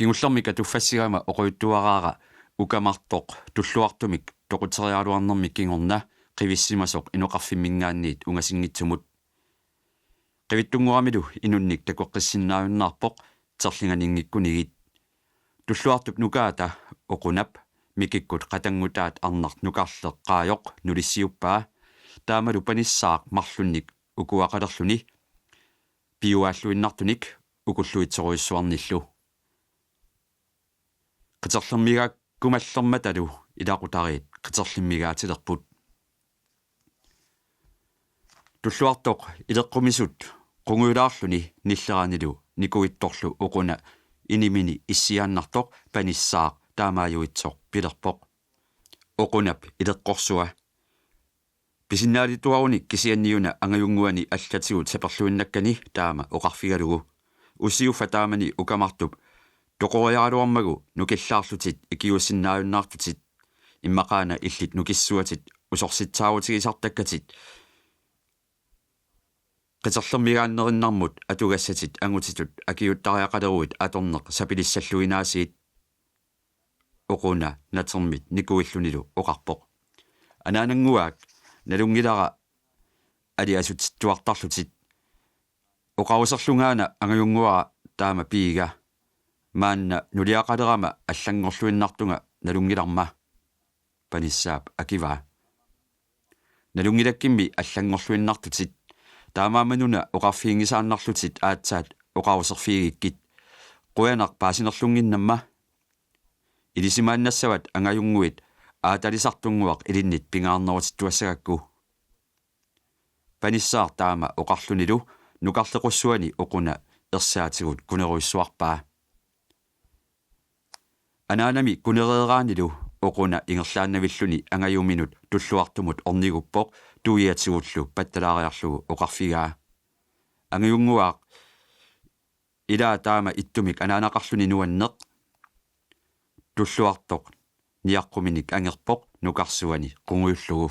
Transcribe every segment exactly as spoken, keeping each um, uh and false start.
Ingullermik atuffassigama oqaluttuaraara ukamartoq tulluartumik toquteriaraluarnermi kingorna qivissimasoq inoqarfimminngaanniit ungasinngitsumut. Qivittunngoramilu inunnik takoqqissinnaajunnaarpoq terlinganinngikkuniit. Tulluartup nukaata Oqunap Mikikkut qatanngutaat arnaq nukarleq Qaajoq nulissiuppaa, taamalu Panissaaq marlunnik ukuaqalerluni piuaalluinnartunik ukulluitsorujussuarnillu. Qiterlermigaakkumallermatalu ilaqutariit qiterlimmigaatilerput. Tulluartoq ileqqumisut qungujulaarluni nilleranilu nikuittorlu Oquna inimini issiaannartoq Panissaaq taamaajuitsoq pilerpoq. Oqunap ileqqorsua: Pisinnaalituarunik kisianniuna angajunnguani allatigut saperluinnakkani taama oqarfigalugu. Usiuffa taamani ukamartup toqoriaraluarmagu nukillaarlutit ikiuussinnaajunnaartutit, immaqaana illit nukissuatit usorsitsaarutigisartakkatit qiterlermigaannerinnarmut atugassatit angutitut akiuuttariaqaleruit atorneq sapilissalluinaasiit, Oquna natermit nikuillunilu oqarpoq. Anaanannguaak, nalunngilara aliasutittuartarlutit. Oqaruserlungaana angajunnguara taama piiga. Maanna nuliaqalerama allanngorluinnartunga nalunngilarma, Panissaap akivaa. Nalunngilakkimmi allanngorluinnartutit. Taamaammanuna oqarfiginngisaannarlutit aatsaat oqaruserfigigikkit. Qujanaq paasinerlunnginnamma. Ilisimaannassavat angajunnguit aatalisartunnguaq ilinnit pingaarnerutittuassagakku. Panissaaq taama oqarlunilu nukarlequssuani Oquna ersaatigut kunerujussuarpaa. Anaanami kunereeraanilu Oquna ingerlaannavilluni angajuminut tulluartumut orniguppoq tuiatigullu pattalaariarlugu oqarfigaa: Angajunnguaaq, ilaa taama ittumik anaanaqarluni nuanneq. Tulluartoq niaqquminik angerpoq nukarsuani qungujullugu.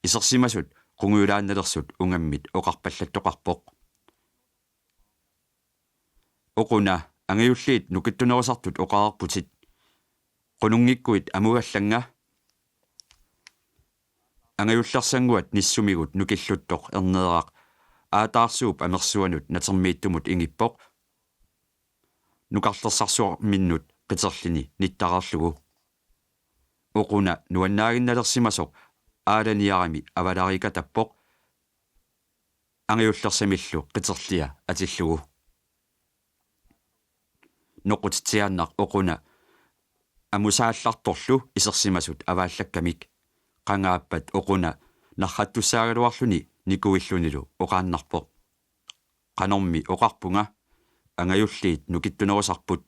Isersimasut qungujulaannalersut ungammit oqarpallattoqarpoq: Oquna, angajulliit nukittunerusartut oqareerputit. Qununngikkuit amugallannga. Angajullersannguat nissumigut nukilluttoq Erneeraq aataarsuup amersuanut natermiittumut ingippoq nukarlersarsuarminnut qiterlini nittareerlugu. Oquna nuannaaginnalersimasoq aalaniarami avalariikatappoq angajullersamillu qiterlia atillugu. Noqutitsiaannaq Oquna amusaallartorlu isersimasut avaallakkamik. Qangaappat Oquna narrattussaagaluarluni nikuillunilu oqaannarpoq: Qanormi oqarpunga, angajulliit nukittunerusarput.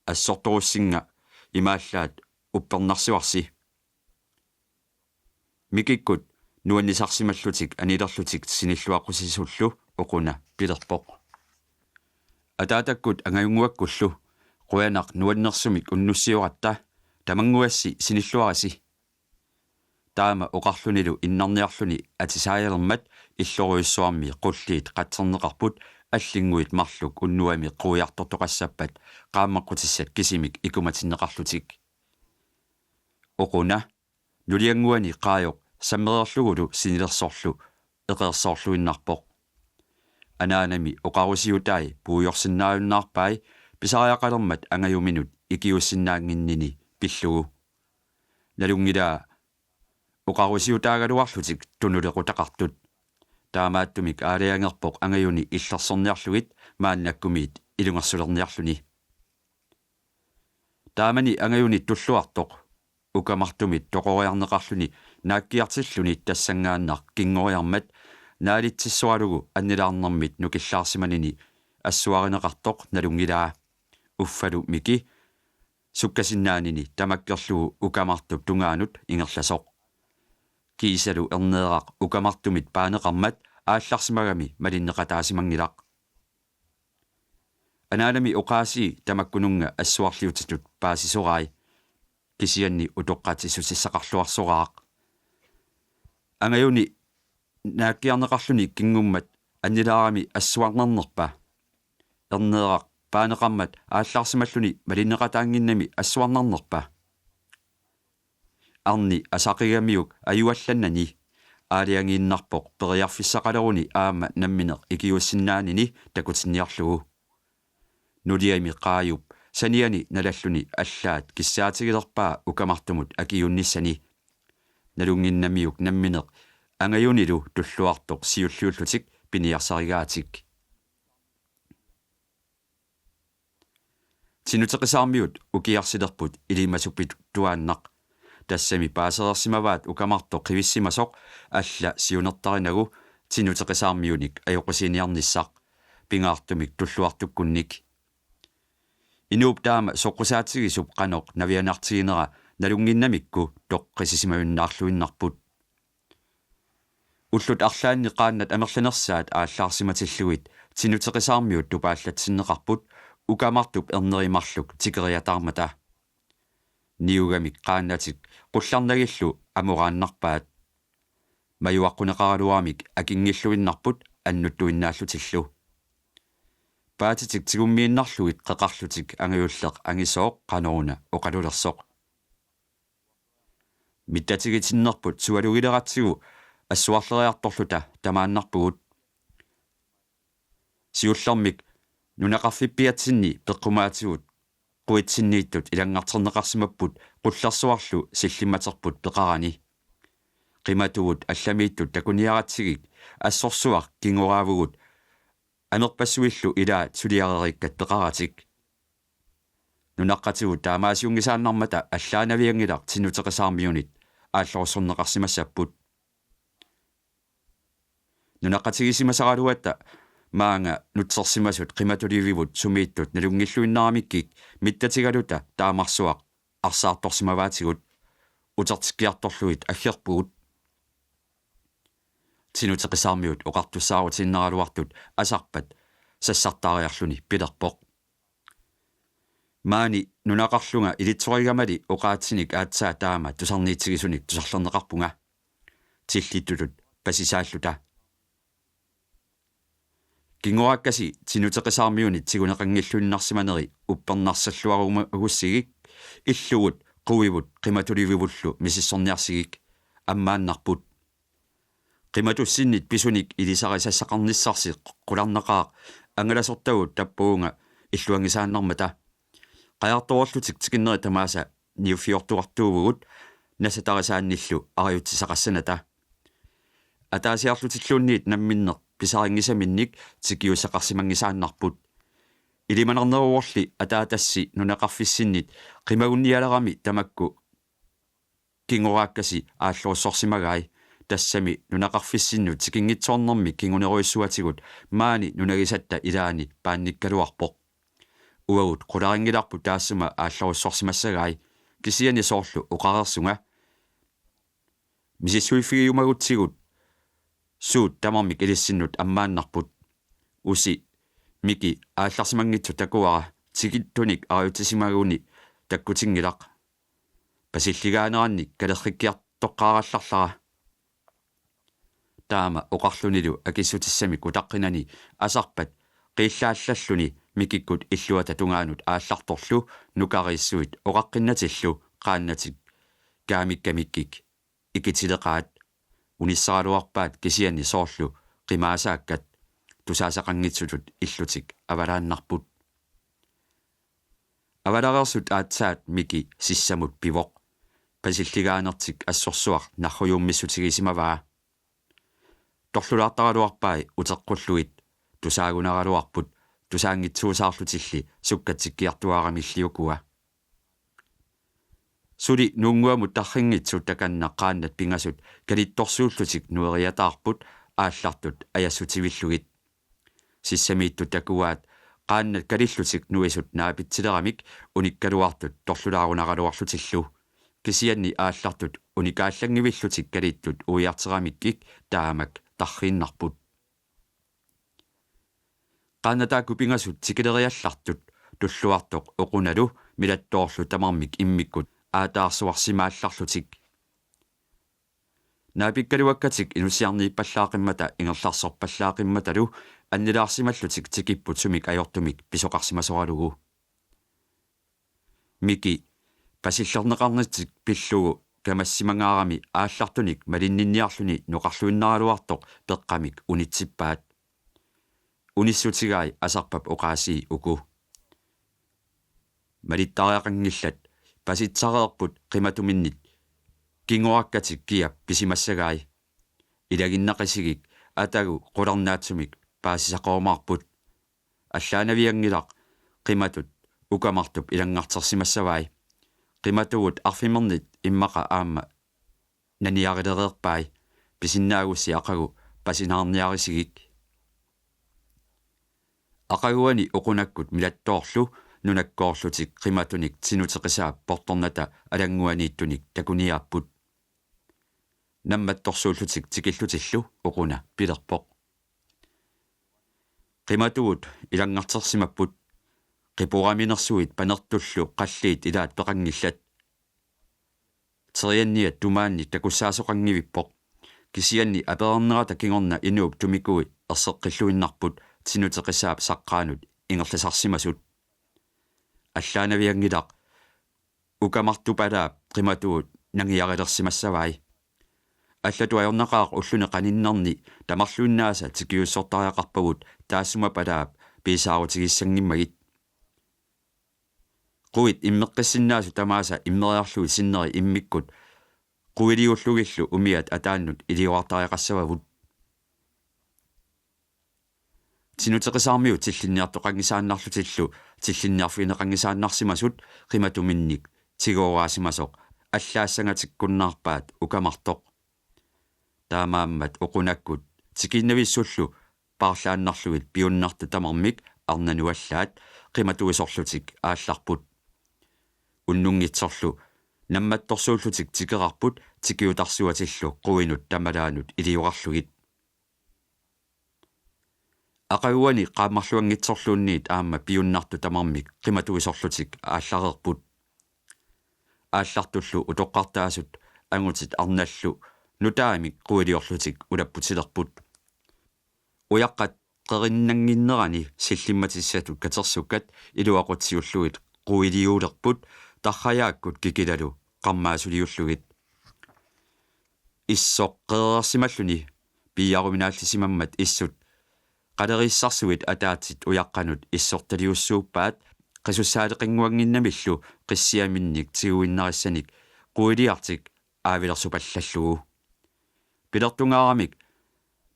Assortorussinga imaallaat uppernarsivarsi. Mikikkut nuannisarsimallutik anilerlutik sinilluaqqusisullu Oquna pilerpoq: Ataatakkut angajunnguakkullu, qujanaq nuannersumik unnussioratta, tamannguassi sinilluarisi. Taama oqarlunilu innarniarluni atisaajalermat illorujussuarmi qulliit qatserneqarput allinnguit marluk unnuami quiartortoqassappat qaammaqqutissat kisimik ikumatinneqarlutik. Oquna nuliannguani Qaajoq sammereerlugulu sinilersorlu eqeersoorluinnarpoq. Anaanami oqarusiutai puiorsinnaajunnaarpai pisariaqalermat angajuminut ikiuussinnaannginnini pillugu. Nalunngilaa oqarusiutaagaluarlutik tunulequtaqartut. Taamaattumik aalajangerpoq angajuni illersorniarlugit maannakkumiit ilungersulerniarluni. Taamani angajuni Tulluartoq ukamartumit toqoriarneqarluni naakkiartilluni tassanngaannaq kinngoriarmat naalitsissoralugu annilaarnermit nukillaarsimanini assuarineqartoq nalunngilaa. Uffalu Miki sukkasinnaanini tamakkerlugu ukamartup tungaanut ingerlasoq. Kiisalu Erneeraq ukamartumit paaneqarmat aallarsimagami malinneqataasimanngilaq. Anaanami oqaasii tamakkununnga assuarliutitut paasisorai, kisianni utoqqatsissutissaqarluarsoraaq. Angajuni naakkiarneqarluni kinngummat annilaarami assuarnarnerpa? Erneeraq paaneqarmat aallarsimalluni malinneqataannginnami assuarnarnerpa? Arni asaqigamiuk ajuallannani aalajangiinnarpoq periarfissaqaleruni aamma nammineq ikiuussinnaanini takutinniarlugu. Nuliami Qaajup saniani nalalluni allaat kissaatigilerpaa Ukamartumut akiuunnissani. Nalunnginnamiuk nammineq angajunilu Tulluartoq siulliullutik piniarsarigaatik. Tinuteqisaarmiut ukiarsilerput ilimasupittuaannaq. Tassami paasereersimavaat Ukamartoq qivissimasoq alla siunertarinagu Tinuteqisaarmiunik ajoqusiiniarnissaq, pingaartumik Tulluartukkunnik. Inuup taama soqqusaatigisoq qanoq navianartiginera nalunnginnamikku toqqissisimajunnaarluinnarput. Ullut arlaanni qaannat amerlanersaat aallaarsimatillugit Tinuteqisaarmiut tupaallatsinneqarput Ukamartup erneri marluk tikeriataarmata. Niugamik qaannatik qullarnagillu amoraannarpaat. Majuaqquneqaraluaramik akinngilluinnarput annuttuinnaallutillu. Paatitik tigummiinnarlugit qeqarlutik angajulleq angisooq qanoruna oqalulersoq. Mittatigitinnerput sualugileratsigu assuarleriartorluta tamaannarpugut. Siullermik nunaqarfippiatsinni peqqumaatigut quitsinniittut ilanngarterneqarsimapput qullersuarlu sillimmaterput peqarani. Qimatugut allamiittut takuniaratsigik assorsuaq kingoraavugut amerpassuillu ilaat suliareerikkat peqaratik. Nunaqqatigut taamaasiunngisaannarmata allaanavianngilaq Tinuteqisaarmiunit aallorussorneqarsimassapput. Nunaqqatigisimasaraluatta maanga nutsersimasut qimatulivivut sumiittut nalunngilluinnaramikkik mittatigaluta taamarsuaq arsaartorsimavaatigut utertikkiartorlugit aggerpugut. Tinuteqisaarmiut oqartussaarutiinnaraluartut Asarpat sassartaariarluni pilerpoq: Maani nunaqarlunga ilitsorigamali oqaatsinik aatsaat taama tusarniitsigisunik tusarlerneqarpunga. Tillittutut pasisaalluta. Kingoraakkasi Tinuteqisaarmiunit tiguneqanngilluinnarsimaneri uppernarsalluarumagussigik illugut quivut qimatulivivullu misissorniarsigik ammaannarput. Qimatussinnit pisunik ilisarisassaqarnissarsi qularnaqaaq angalasortagut tappavunga illuanngisaannarmata. Qajartoorlutik tikinnerit tamaasa niuffiortuartuuvugut nassatarisaannillu arajutsisaqassanata. Ataasiarlutilluunniit namminneq pisarinngisaminnik tikiussaqarsimanngisaannarput. Ilimanarneruvorli ataatassi nunaqarfissinnit qimagunnialerami tamakku kingoraakkasi aallorussorsimagai, tassami nunaqarfissinnut tikinngitsoornermi kingunerujussuatigut maani nunagisatta ilaani paannikkaluarpoq. Uagut qularinngilarput taassuma aallorussorsimassagai, kisianni soorlu oqareersunga: Misissuiffigiumagutsigut suut tamarmik ilissinnut ammaannarput. Usi, Miki aallarsimanngitsoq takuara, tikittunik arajutsisimaguni takkutinngilaq. Pasilligaanerannik kalerrikkiartoqqaarallarlara. Taama oqarlunilu akissutissamik utaqqinani Asarpat qiillaallalluni Mikikkut illuata tungaanut aallartorlu nukariissuit oqaqqinnatillu qaannatik kaamikkamikkik ikitileqaat. Unissaraluarpaat kisianni soorlu qimaasaakkat. Tusaasaqanngitsutut illutik avalaannarput. Avalareersut aatsaat Miki sissamut pivoq. Pasilligaanertik assorsuaq narrujuummissutigisimavaa. Torlulaartaraluarpai uteqqullugit, tusaagunaraluarput tusaanngitsuusaarlutilli sukkatsikkiartuaramilli ukua. Suli nuunnguamut tarrinngitsut takanna qaannat pingasut kalittorsuullutik nueriataarput aallartut ajassutivillugit. Sissamiittut takuaat qaannat kalillutik nuisut naapitsileramik unikkaluartut torlulaarunaraluarlutillu. Kisianni aallartut unikaallanngillutik kalittut uiarteramikkik taamak tarriinnarput. Qaannat taakku pingasut tikileriallartut Tulluartoq Oqunalu Milattoorlu tamarmik immikkut aataarsuarsimaallarlutik. Naapikkaluakkatik inussiarniippallaaqimmata ingerlarsorpallaaqimmatalu Annilaarsimallutik tikipput sumik ajortumik pisoqarsimasoralugu. Miki pasillerneqarnitsik pillugu kamassimagaarami aallartunik malinninniarluni noqarluinnaraluartoq peqqamik unitsippaat. Unissutigai Asarpap oqaasii uku. Malittariaqanngillat, pasitsareerput qimatuminnit kingorakkatik kiap pisimassagai. Ilaginnaqisigik atagu qularnaatsumik paasisaqarumaarput. Allaanavianngilaq qimatut Ukamartup ilanngartersimassavai. Qimatugut arfimernit immaqa aamma naniarilereerpai, pisinnaagussi aqagu pasinaarniarisigik. Aqaguani Oqunakkut milattoorlu nunakkoorlutik qimatunik Tinuteqisaap portornata alannguaniittunik takuniaapput. Nammattorsuullutik tikillutillu Oquna pilerpoq: Qimatugut ilanngartersimapput. Qiporaminersuit panertullu qalliit ilaat peqanngillat. Terianniat tumaannik takussaasoqanngivippoq. Kisianni aperernerata kingorna inuup tumikui erseqqilluinnarput Tinuteqisaap saqqaanut ingerlasarsimasut. Allaanavianngilaq Ukamartupalaap qimatugut nangiarilersimassavai. Allatut ajornaqaaq ulluni qaninnerni tamarluinnaasa tikiussortariaqarpagut taassuma palaap piisaarutigisanngimmagit. Quit immeqqissinnaasut tamaasa immeriarlugit sinneri immikkut quiliullugillu umiat ataannut iliorartariaqassavavut. Tinuteqisaarmiut tillinniartoqanngisaannarlutillu tillinniarfigineqanngisaannarsimasut qimatuminnik tigooraasimasoq allaassangatikkunnaarpaat Ukamartoq. Taamaammat Oqunakkut tikiinnavissullu paarlaannarlugit piunnartut tamarmik arnanut allaat qimatuisorlutik aallarput. Unnunngitsorlu nammattorsuullutik tikerarput tikiutarsuatillu quinut tamalaanut iliorarlugit. Aqaguani qaammarluanngitsorluunniit aamma piunnartut tamarmik qimatuisorlutik aallareerput. Aallartullu utoqqartaasut angutit arnallu nutaamik quiliorlutik ulapputilerput. Ujaqqat qerinnannginnerani sillimmatissatut katersukkat iluaqutsiullugit quiliulerput tarrajaakkut kikilalu qarmaasuliullugit. Issoq qerereersimalluni piiaruminaallisimammat issut qaleriissarsuit ataatsit ujaqqanut issortaliussuuppaat qisussaaleqinnguannginnamillu qissiaminnik tiguinnarissanik quiliartik aavilersupallallugu. Pilertungaaramik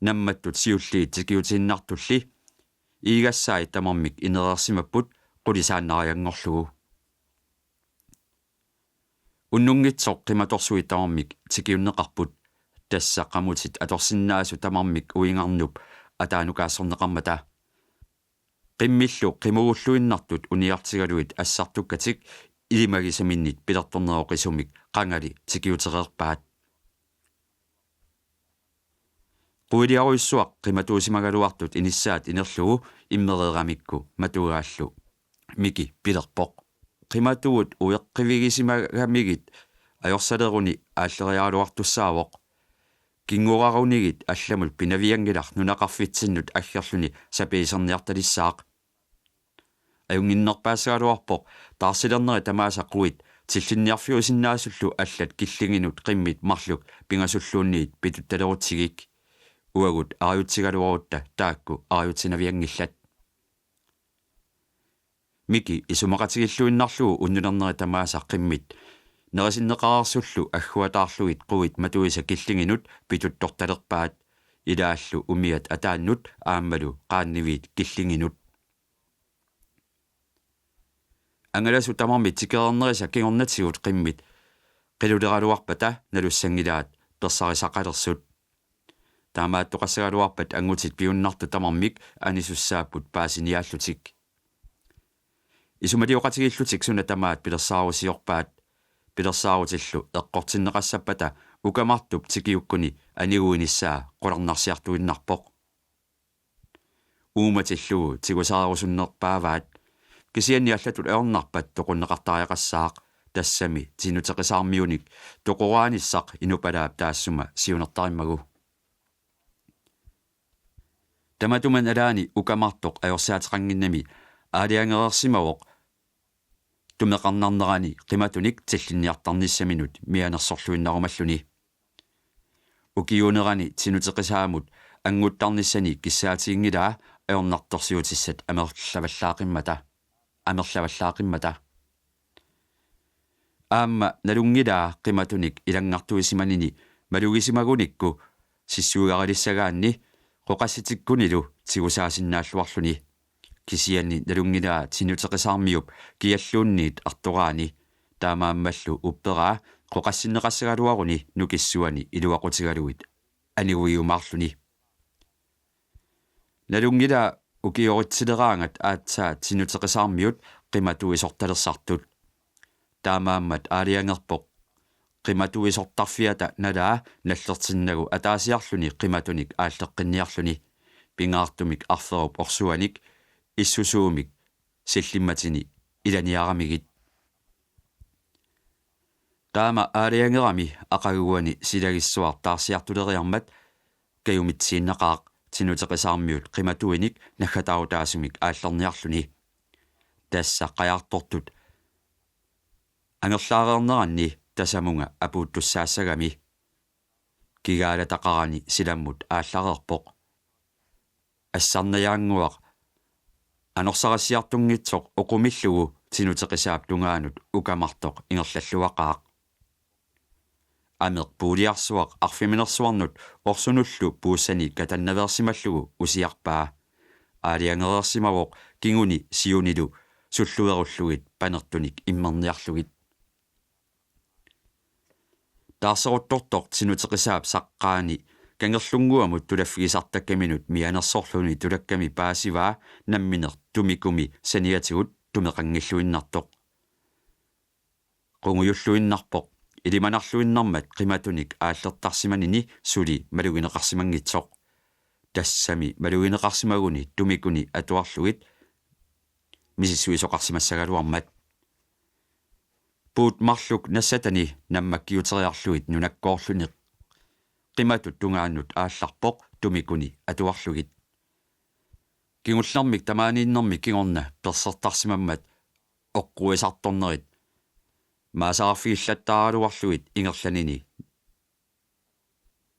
nammattut siulliit tikiutiinnartulli iigassaat tamarmik inereersimapput qulisaannarianngorlugu. Unnunngitsoq qimatorsuit tamarmik tikiunneqarput, tassa qamutit atorsinnaasut tamarmik uingarnup ataanukaassorneqarmata. Qimmillu qimugulluinnartut uniartigalugit assartukkatik ilimagisaminnit pilertorneroqisumik qangali tikiutereerpaat. Quiliarujussuaq qimatuusimagaluartut inissaat inerlugu immereeramikku matugaallu Miki pilerpoq: Qimatugut ueqqivigisimagamigit ajorsaleruni aalleriaraluartussaavoq. Kinngorarunigit allamut pinavianngilaq nunaqarfitsinnut aggerluni sapiiserniartalissaaq. Ajunnginnerpaassagaluarpoq taarsilernerit tamaasa quit tillinniarfiusinnaasullu allat killinginut qimmit marluk pingasulluunniit pituttalerutsigik. Uagut arajutsigaluarutta taakku arajutsinavianngillat. Miki isumaqatigilluinnarlugu unnulernerit tamaasa qimmit nerisinneqareersullu agguataarlugit quit matuisa killinginut pituttortalerpaat, ilaallu umiat ataannut aammalu qaanniviit killinginut. Angalasut tamarmik tikereernerisa kingornatigut qimmit qiluleraluarpata nalussanngilaat persarisaqalersut. Taamaattoqassagaluarpat angutit piunnartut tamarmik anisussaapput paasiniaallutik. Isumalioqatigiillutik suna tamaat pilersaarusiorpaat, pilersaarutillu eqqortinneqassappata Ukamartup tikiukkuni aniguinissaa qularnarsiartuinnarpoq. Uumatillugu tigusarerusunnerpaavaat, kisianni allatut ajornarpat toqunneqartariaqassaaq, tassami Tinuteqisaarmiunik toqoraanissaq inupalaap taassuma siunertarimmagu. Tamatuma nalaani Ukamartoq ajorsaateqannginnami aalajangereersimavoq tumeqarnarnerani qimatunik tillinniartarnissaminut mianersorluinnarumalluni. Ukiuunerani Tinuteqisaamut annguttarnissani kissaatiginngilaa ajornartorsiutissat amerlavallaaqimmata. Amerlavallaaqimmata. Aamma nalunngilaa qimatunik ilanngartuisimanini malugisimagunikku sissuigarilissagaanni qoqassitikkunilu tigusaasinnaalluarluni. Kisianni nalunngilaa Tinuteqisaarmiup kialluunniit artoraani, taamaammallu upperaa qoqassinneqassagaluaruni nukissuani iluaqutigalugit aniguiumaarluni. Nalunngilaa ukioritsileraangat aatsaat Tinuteqisaarmiut qimatuisortalersartut. Taamaammat aalajangerpoq qimatuisortarfiata nalaa nallertinnagu ataasiarluni qimatunik aalleqqinniarluni, pingaartumik arferup orsuanik issusuumik sillimmatini ilaniaramigit. Taama aalajangerami aqaguani silagissuaq taarsiartuleriarmat kajumitsiinnaqaaq Tinuteqisaarmiut qimatuinik naggataarutaasumik aallerniarluni. Tassa qajartortut angerlaareerneranni tasamunga apuuttussaassagami. Kigaalataqarani silammut aallareerpoq. Assarnajaannguaq anorsarassiartunngitsoq oqumillugu Tinuteqisaap tungaanut Ukamartoq ingerlalluaqaaq. Ameq puuliarsuaq arfiminersuarnut orsunullu puussani katannaveersimallugu usiarpaa. Aalajangereersimavoq kinguni siunilu sulluerullugit panertunik immerniarlugit. Taarseruttortoq Tinuteqisaap saqqaani kangerlunnguamut tulaffigisartakkaminut mianersorluni tulakkami paasivaa nammineq tumikumi saniatigut tumeqanngilluinnartoq. Qungujulluinnarpoq ilimanarluinnarmat qimatunik aallertarsimanini suli malugineqarsimanngitsoq. Tassami malugineqarsimaguni tumikuni atuarlugit misissuisoqarsimassagaluarmat. Puut marluk nassatani nammakkiuteriarlugit nunakkoorluni qimatut tungaannut aallarpoq tumikuni atuarlugit. Kingullermik tamaaniinnermi kingorna persertarsimammat oqquisartornerit maasararfigillattaaraluarlugit ingerlanini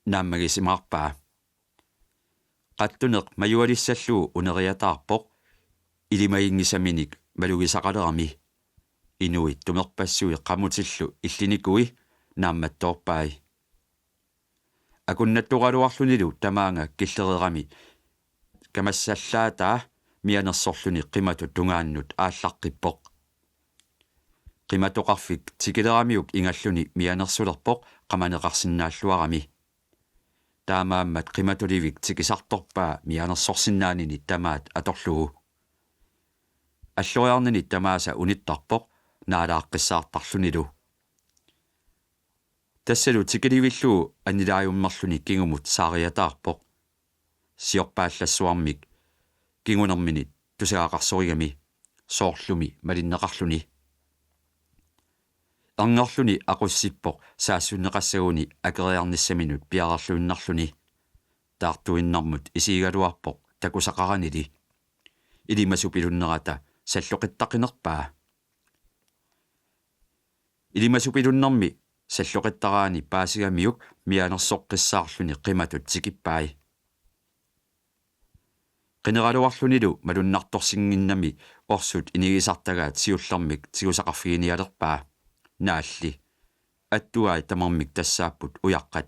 naammagisimaarpaa. Qattuneq majualissallugu uneriataarpoq ilimaginngisaminik malugisaqalerami. Inuit tumerpassui qamutillu illinikui naammattoorpai. Akunnattoraluarlunilu tamaanga killereerami kamassallaataa mianersorluni qimatut tungaannut aallaqqippoq. Qimatoqarfik tikileramiuk ingalluni mianersulerpoq qamaneqarsinnaalluarami. Taamaammat qimatulivik tikisartorpaa mianersorsinnaanini tamaat atorlugu. Alloriarnini tamaasa unittarpoq naalaaqqissaartarlunilu. Tassalu tikilivillugu annilaajummerluni kingumut saariataarpoq. Siorpaallassuarmik kingunermini tusagaqarsorigami soorlumi malinneqarluni. Ernerluni aqussippoq saassunneqassaguni akeriarnissaminut piareerluinnarluni. Taartuinnarmut isigigaluarpoq takusaqaranili. Ilimasupilunnerata salloqittaqinerpaa. Ilimasupilunnermi salloqittaraani paasigamiuk mianersoqqissaarluni qimatut tikippai. Qineraluarlunilu malunnartorsinnginnami orsut inigisartagaat siullermik tigusaqarfiginialerpaa. Naalli. Attuai tamarmik tassaapput ujaqqat.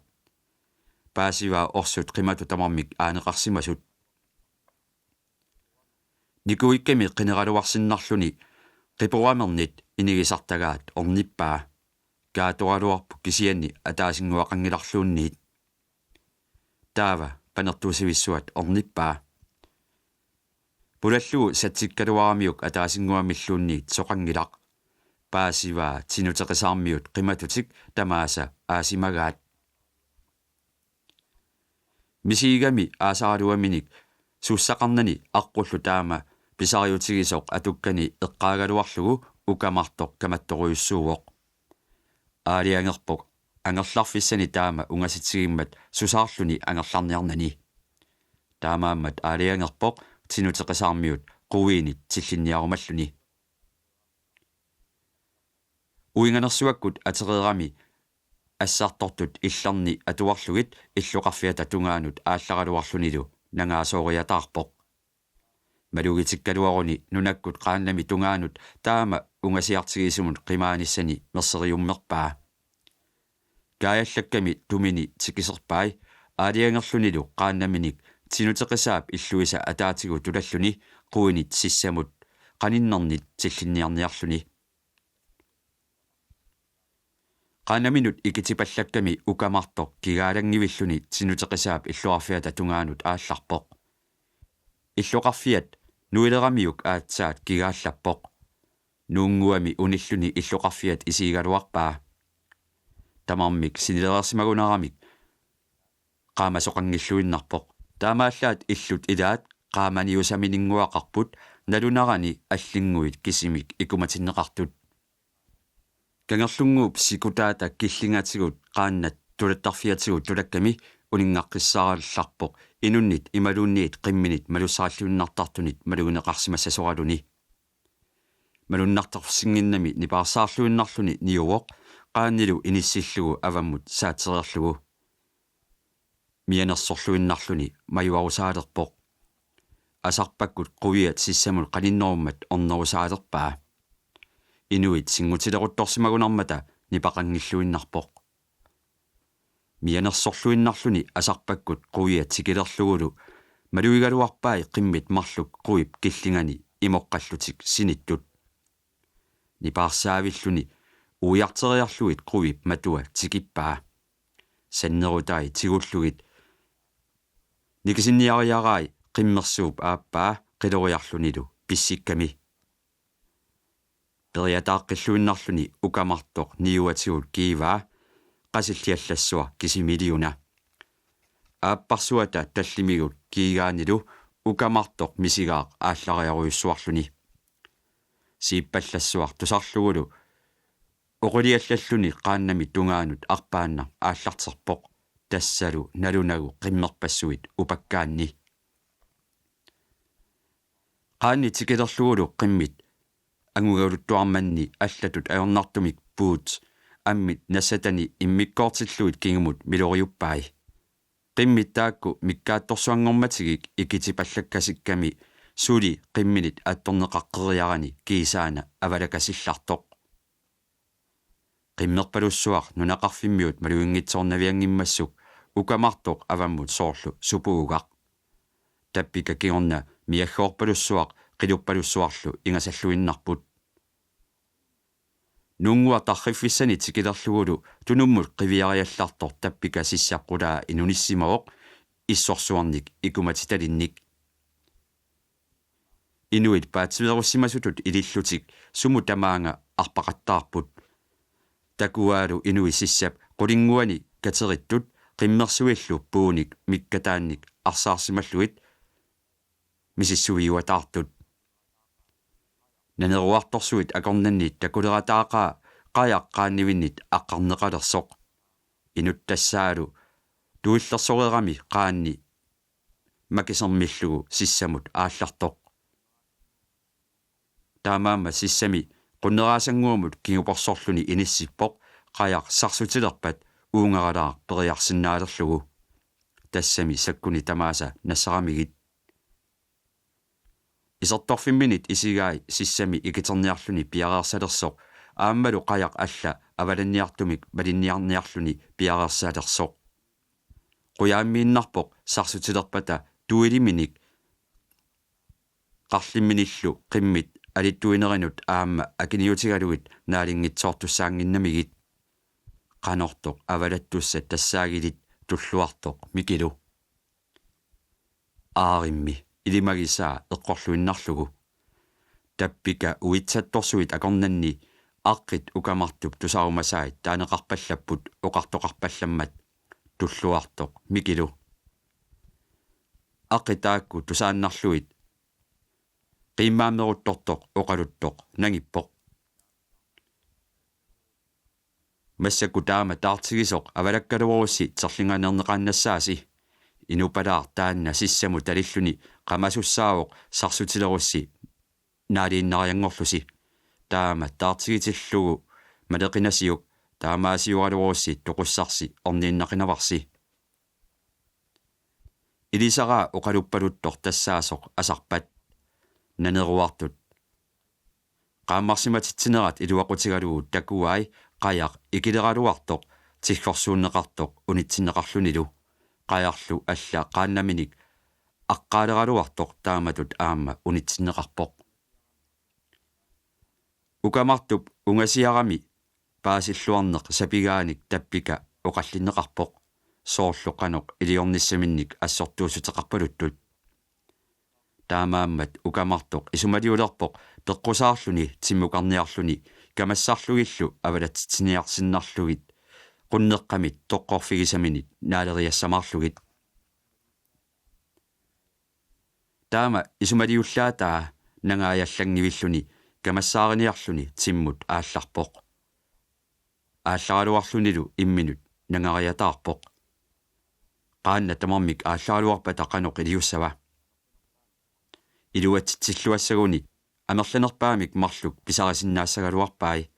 Paasivaa orsut qimatut tamarmik aaneqarsimasut. Nikuikkami qineraluarsinnarluni qiporamernit inigisartagaat ornippaa. Kaatoraluarpoq kisianni ataasinnguaqanngilarluunniit. Taava panertuusivissuat ornippaa. Pulallugu satsikkaluaramiuk ataasinnguamilluunniit soqanngilaq. Paasivaa Tinuteqisaarmiut qimatutik tamaasa aasimagaat. Misigigami aasaraluaminik suussaqarnani aqqullu taama pisariutigisoq atukkani eqqaagaluarlugu Ukamartoq kamattorujussuuvoq. Aalajangerpoq angerlarfissani taama ungasitigimmat susaarluni angerlarniarnani. Taamaammat aalajangerpoq Tinuteqisaarmiut quiinit tillinniarumalluni. Uinganersuakkut atereerami assartortut illerni atuarlugit illoqarfiata tungaanut aallaraluarlunilu nangaasooriataarpoq. Malugitikkaluaruni nunakkut qaannami tungaanut taama ungasiartigisumut qimaanissani merseriummerpaa. Kaajallakkami tumini tikiserpai aalajangerlunilu qaannaminik Tinuteqisaap illuisa ataatigut tulalluni quiinit sissamut qaninnernit tillinniarniarluni. Qaannaminut ikitipallakkami Ukamartoq kigaalanngivilluni Tinuteqisaap illoqarfiata tungaanut aallarpoq. Illoqarfiat nuileramiuk aatsaat kigaallappoq. Nuunnguami unilluni illoqarfiat isigigaluarpaa. Tamarmik sinilereersimagunaramik qaamasoqanngilluinnarpoq. Taamaallaat illut ilaat qaamaniusaminnguaqarput nalunarani allinnguit kisimik ikumatinneqartut. Kangerlunnguup sikutaata killingatigut qaannat tulattarfiatigut tulakkami uninngaqqissaarallarpoq inunnit imaluunniit qimminit malussaalluinnartartunit malugineqarsimassasoraluni. Malunnartorfissinnginnami nipaarsaarluinnarluni niuvoq qaannilu inissillugu avammut saatereerlugu. Mianersorluinnarluni majuarusaalerpoq. Asarpakkut quiat sissamut qaninnerummat ornerusaalerpaa. Inuit sinngutileruttorsimagunarmata nipaqanngilluinnarpoq. Mianersorluinnarluni asarpakkut quiat tikilerlugulu malugigaluarpai qimmit marluk quip killingani imoqqallutik sinittut. Nipaarsaavilluni uiarteriarlugit quip matua tikippaa. Sannerutai tigullugit nikisinniariarai qimmersuup aappaa qiloriarlunilu pissikkami. Periataaqqilluinnarluni Ukamartoq niuatigut kiivaa qasilliallassuaq kisimiiliuna. Aapparsuata tallimigut kiigaanilu Ukamartoq misigaaq aallariarujussuarluni. Siippallassuaq tusarlugulu oqiliallalluni qaannami tungaanut arpaannaq aallarterpoq, tassalu nalunagu qimmerpassuit upakkaanni. Qaanni tikilerlugulu qimmit angugaluttuarmanni allatut ajornartumik puut ammit nassatani immikkoortillugit kingumut miloriuppai. Qimmit taakku mikkaattorsuanngormatigik ikitipallakkasikkami suli qimminit attorneqaqqeriarani kiisaana avalakasillartoq. Qimmerpalussuaq nunaqarfimmiut maluginngitsoornavianngimmassuk Ukamartoq avammut soorlu supuugaq. Tappika kingorna miaggoorpalussuaq qiluppalussuarlu ingasalluinnarput. Nuunnguaq tarriffissani tikilerlugulu tunummut qiviariallartoq Tappika sissap qulaa inunissimavoq issorsuarnik ikumatitalinnik. Inuit paatsiveerussimasutut ilillutik sumut tamaanga arpaqattaarput. Takuaalu inuit sissap qulinnguani katerittut qimmersuillu puunik mikkataannik arsaarsimallugit misissuiuataartut. Naneruartorsuit akornanni takulerataaqqaa qajaq qaannivinnit aqqarneqalersoq. Inuttassaalu tuillersoreerami qaanni makisermillugu sissamut aallartoq. Taamaammat sissami qunneraasanguamut kinguporsorluni inissippoq qajaq sarsutilerpat uungaralaaq periarsinnaalerlugu. Tassami sakkuni tamaasa nassaramigit. Isertorfimminit isigai sissami ikiterniarluni piareersalersoq aammalu qajaq alla avalanniartumik malinniarniarluni piareersalersoq. Qujaammiinnarpoq sarsutilerpata tuiliminik qarlimminillu qimmit alittuinerinut aamma akiniutigalugit naalinngitsoortussaannginnamigit. Qanortoq avalattussat tassaagilit, Tulluartoq Mikilu. Aarimmi ilimagisaa eqqorluinnarlugu. Tappika uitsattorsuit akornanni aqqit Ukamartup tusarumasai taaneqarpallapput oqartoqarpallammat: Tulluartoq Mikilu. Aqqit taakku tusaannarlugit qiimmaammeruttortoq oqaluttoq nangippoq: Massakkut taama taartigisoq avalakkaluarussi terlinganerneqaannassaasi. Inupalaaq taanna sissamut talilluni qamasussaavoq sarsutilerussi naaliinnarianngorlusi. Taama taartigitillugu maleqinasiuk taamaasioraluarussi toqussarsi orniinnaqinavarsi. Ilisaraa oqaluppaluttoq tassaasoq asarpat naneruartut. Qaammarsimatitsinerat iluaqutigalugu takuai qajaq ikileraluartoq tiggorsuunneqartoq unitsinneqarlunilu. Qajarlu alla qaannaminik aqqaaleraluartoq taamatut aamma unitsinneqarpoq. Ukamartup ungasiarami paasilluarneq sapigaanik tappika oqallinneqarpoq, soorlu qanoq iliornissaminnik assortuussuteqarpaluttut. Taamaammat Ukamartoq isumaliulerpoq peqqusaarluni timmukarniarluni kamassarlugillu avalatsitsiniarsinnarlugit qunneqqamit toqqorfigisaminit naaleriassamaarlugit. Taama isumaliullaataa nangaajallanngivilluni kamassaariniarluni timmut aallarpoq. Aallaraluarlunilu imminut nangariataarpoq. Qaannat tamarmik aallaraluarpata qanoq iliussava? Iluatsitsilluassaguni amerlanerpaamik marluk pisarisinnaassagaluarpai.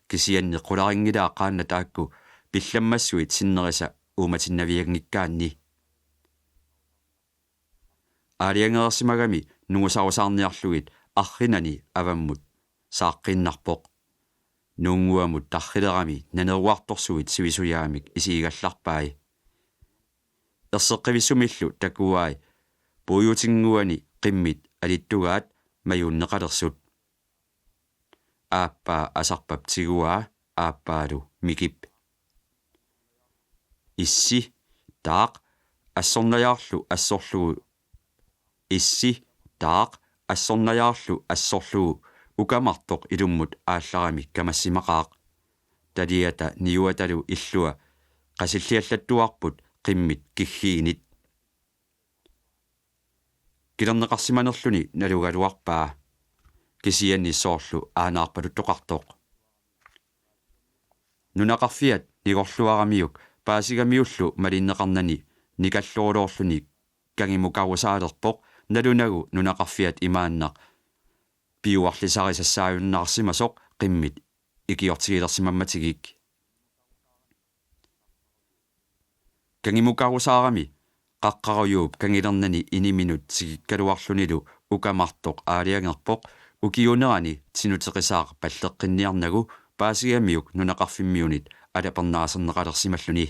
Kisianni qularinngilaat qaannat taakku pillammassuit sinnerisa uumatinnavianngikkaanni. Aalajangereersimagami nungusarusaarniarlugit arrinani avammut saaqqiinnarpoq. Nuunnguamut tarrilerami naneruartorsuit sivisujaamik isigigallarpai. Erseqqivissumillu takuai puiutinnguani qimmit alittugaat majuunneqalersut. Aappaa asarpap tiguaa aappaalu mikip. Issi, taaq, assornajaarlu assorlugu. Issi, taaq, assornajaarlu assorlugu Ukamartoq ilummut aallarami kamassimaqaaq. Taliata niuatalu illua qasilliallattuarput qimmit kiggiinit. Kilerneqarsimanerluni nalugaluarpaa. Kisianni soorlu aanaarpaluttoqartoq. Nunaqarfiat nigorluaramiuk paasigamiullu malinneqarnani nikalloruloorluni kangimukarusaalerpoq nalunagu nunaqarfiat imaannaq piuarlisarisassaajunnaarsimasoq qimmit ikiortigilersimammatigik. Kangimukarusaarami qaqqarujuup kangilernani iniminut tikikkaluarlunilu Ukamartoq aalajangerpoq ukiuunerani Tinuteqisaaq palleqqinniarnagu paasigamiuk nunaqarfimmiunit alapernaaserneqalersimalluni.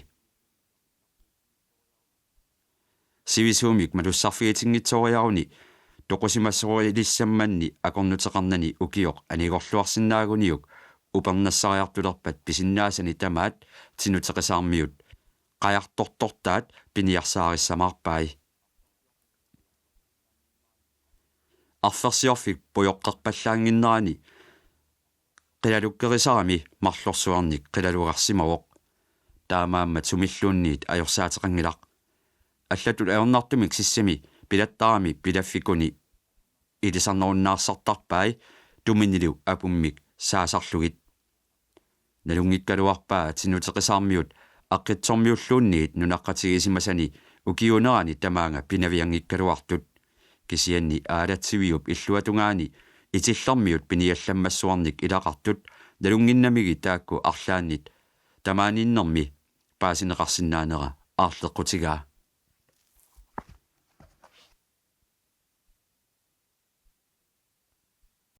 Sivisuumik malussarfigitinngitsooriaruni toqusimasoorilissammanni akornuteqarnani ukioq anigorluarsinnaaguniuk upernassariartulerpat pisinnaasani tamaat Tinuteqisaarmiut qajartortortaat piniarsaarissamaarpai. Arfersiorfik pujoqqerpallaannginnerani qilalukkerisarami marlorsuarnik qilalugarsimavoq. Taamaammat sumilluunniit ajorsaateqanngilaq. Allatut ajornartumik sissami pilattarami pilaffikuni ilisarnerunnaarsartarpai tuminilu apummik saasarlugit. Nalunngikkaluarpaa Tinuteqisaarmiut Aqqitsormiulluunniit nunaqqatigisimasani ukiuunerani tamaanga pinavianngikkaluartut. Kisianni Aalatsiviup illuatungaani Itillermiut piniallammassuarnik ilaqartut nalunnginnamigit taakku arlaannit tamaaniinnermi paasineqarsinnaanera aarleqqutigaa.